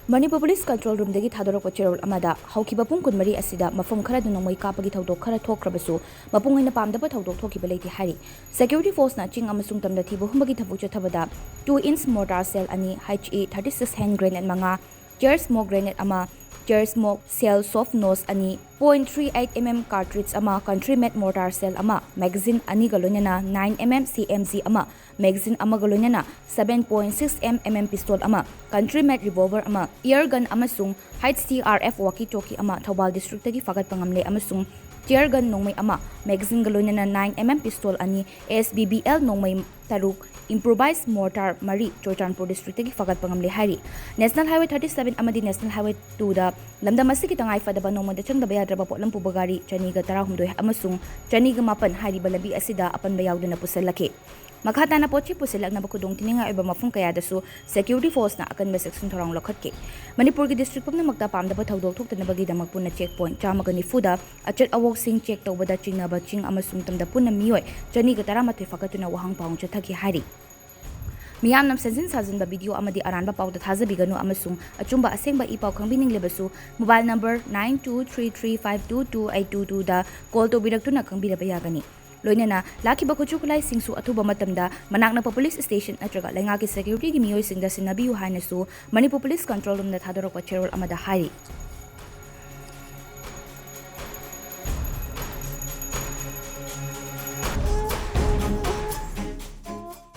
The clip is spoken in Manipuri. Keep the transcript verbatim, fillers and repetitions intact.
ꯃꯅꯤꯄꯨꯔ ꯄꯨꯂꯤꯁ ꯀꯟꯇ꯭ꯔꯣꯜ ꯔꯨꯝꯗꯒꯤ ꯊꯥꯗꯣꯔꯛꯄ ꯆꯦꯔꯣꯜ ꯑꯃꯗ, ꯍꯧꯈꯤꯕ ꯄꯨꯡ ꯀꯨꯟꯃꯔꯤ ꯑꯁꯤꯗ ꯃꯐꯝ ꯈꯔꯗ ꯅꯣꯡꯃꯩ ꯀꯥꯞꯄꯒꯤ ꯊꯧꯗꯣꯛ ꯈꯔ ꯊꯣꯛꯈ꯭ꯔꯕꯁꯨ, ꯃꯄꯨꯡ ꯑꯣꯏꯅ ꯄꯥꯝꯗꯕ ꯊꯧꯗꯣꯛ ꯊꯣꯛꯈꯤꯕ ꯂꯩꯇꯦ ꯍꯥꯏꯔꯤ꯫ ꯁꯦꯀ꯭ꯌꯨꯔꯤꯇꯤ ꯐꯣꯔꯁꯅ ꯆꯤꯡ ꯑꯃꯁꯨꯡ ꯇꯝꯗ ꯊꯤꯕ ꯍꯨꯝꯕꯒꯤ ꯊꯕꯛ ꯆꯠꯊꯕꯗ two inch mortar shell ꯑꯅꯤ, H E thirty six hand grenade ꯃꯉꯥ, tear smoke grenade ꯑꯃ, tear smoke shell soft nose ꯑꯅꯤ, point three eight M M cartridge ꯑꯃ, country made mortar shell ꯑꯃ, magazine ꯑꯅꯤꯒ ꯂꯣꯏꯅꯅ nine M M C M G ꯑꯃ, magazine ꯑꯃꯒ ꯂꯣꯏꯅꯅ seven point six M M pistol ꯑꯃ, country made revolver ꯑꯃ, air gun ꯑꯃꯁꯨꯡ H C R F walkie talkie ꯑꯃ ꯊꯧꯕꯥꯜ ꯗꯤꯁꯇ꯭ꯔꯤꯛꯇꯒꯤ ꯐꯥꯒꯠꯄ ꯉꯝꯂꯦ ꯑꯃꯁꯨꯡ tear gun ꯅꯣꯡꯃꯩ ꯑꯃ, magazineꯒ ꯂꯣꯏꯅꯅ nine M M pistol ꯑꯅꯤ, S B B L ꯅꯣꯡꯃꯩ ꯇꯔꯨꯛ, improvised mortar ꯃꯔꯤ ꯆꯨꯔꯆꯥꯟꯄꯨꯔ ꯗꯤꯁꯇ꯭ꯔꯤꯛꯇꯒꯤ ꯐꯥꯒꯠꯄ ꯉꯝꯂꯦ ꯍꯥꯏꯔꯤ꯫ National Highway thirty seven ꯑꯃꯗꯤ National Highway two ꯗ ꯂꯝꯗꯝ ꯑꯁꯤꯒꯤ ꯇꯉꯥꯏ ꯐꯗꯕ ꯅꯣꯡꯃꯗ ꯆꯪꯗꯕ ꯌꯥꯗ꯭ꯔꯕ ꯄꯣꯠꯂꯝ ꯄꯨꯕ ꯒꯥꯔꯤ ꯆꯅꯤꯒ ꯇꯔꯥꯍꯨꯝꯗꯣꯏ ꯑꯃꯁꯨꯡ ꯆꯅꯤꯒ ꯃꯥꯄꯟ ꯍꯥꯏꯔꯤꯕ ꯂꯝꯕꯤ ꯑꯁꯤꯗ ꯑꯄꯟꯕ ꯌꯥꯎꯗꯅ ꯄꯨꯁꯤꯜꯂꯛꯈꯤ꯫ ꯃꯈꯥ ꯇꯥꯅ ꯄꯣꯠ ꯆꯩ ꯄꯨꯁꯤꯜꯂꯛꯅꯕ ꯈꯨꯗꯣꯡꯊꯤꯅꯤꯡꯉꯥꯏ ꯑꯣꯏꯕ ꯃꯐꯝ ꯀꯌꯥꯗꯁꯨ ꯁꯦꯀ꯭ꯌꯨꯔꯤꯇꯤ ꯐꯣꯔꯁꯅ ꯑꯀꯟꯕ ꯆꯦꯛꯁꯤꯟ ꯊꯧꯔꯥꯡ ꯂꯧꯈꯠꯈꯤ꯫ ꯃꯅꯤꯄꯨꯔꯒꯤ ꯗꯤꯁꯇ꯭ꯔꯤꯛ ꯄꯨꯝꯅꯃꯛꯇ ꯄꯥꯝꯗꯕ ꯊꯧꯗꯣꯛ ꯊꯣꯛꯇꯅꯕꯒꯤꯗꯃꯛ ꯄꯨꯟꯅ ꯆꯦꯛ ꯄꯣꯏꯟꯠ ꯆꯥꯝꯃꯒ ꯅꯤꯐꯨꯗ ꯑꯆꯠ ꯑꯋꯣꯛꯁꯤꯡ ꯆꯦꯛ ꯇꯧꯕꯗ ꯆꯤꯡꯅꯕ ꯆꯤꯡ ꯑꯃꯁꯨꯡ ꯇꯝꯗ ꯄꯨꯟꯅ ꯃꯤꯑꯣꯏ ꯆꯅꯤꯒ ꯇꯔꯥꯃꯥꯊꯣꯏ ꯐꯥꯒꯠꯇꯨꯅ ꯋꯥꯍꯪ ꯄꯥꯎꯍꯪ ꯆꯠꯊꯈꯤ ꯍꯥꯏꯔꯤ꯫ ꯃꯤꯌꯥꯝꯅ ꯁꯦꯝꯖꯤꯟ ꯁꯥꯖꯤꯟꯕ ꯚꯤꯗꯤꯑꯣ ꯑꯃꯗꯤ ꯑꯔꯥꯟꯕ ꯄꯥꯎꯗ ꯊꯥꯖꯕꯤꯒꯅꯨ ꯑꯃꯁꯨꯡ ꯑꯆꯨꯝꯕ ꯑꯁꯦꯡꯕ ꯏ ꯄꯥꯎ ꯈꯪꯕꯤꯅꯤꯡꯂꯕꯁꯨ mobile number nine two three three five two two eight two two ꯗ call ꯇꯧꯕꯤꯔꯛꯇꯨꯅ ꯈꯪꯕꯤꯔꯕ ꯌꯥꯒꯅꯤ꯫ ꯂꯣꯏꯅꯅ ꯂꯥꯛꯈꯤꯕ ꯈꯨꯠꯁꯨ ꯈꯨꯠꯂꯥꯏꯁꯤꯡꯁꯨ ꯑꯊꯨꯕ ꯃꯇꯝꯗ ꯃꯅꯥꯛ ꯅꯛꯄ ꯄꯨꯂꯤꯁ ꯁ꯭ꯇꯦꯁꯟ ꯅꯠꯇ꯭ꯔꯒ ꯂꯩꯉꯥꯛꯀꯤ ꯁꯦꯀ꯭ꯌꯨꯔꯤꯇꯤꯒꯤ ꯃꯤꯑꯣꯏꯁꯤꯡꯗ ꯁꯤꯟꯅꯕꯤꯌꯨ ꯍꯥꯏꯅꯁꯨ ꯃꯅꯤꯄꯨꯔ ꯄꯨꯂꯤꯁ ꯀꯟꯇ꯭ꯔꯣꯜ ꯔꯨꯝꯗ ꯊꯥꯗꯣꯔꯛꯄ ꯆꯦꯔꯣꯜ ꯑꯃꯗ ꯍꯥꯏꯔꯤ꯫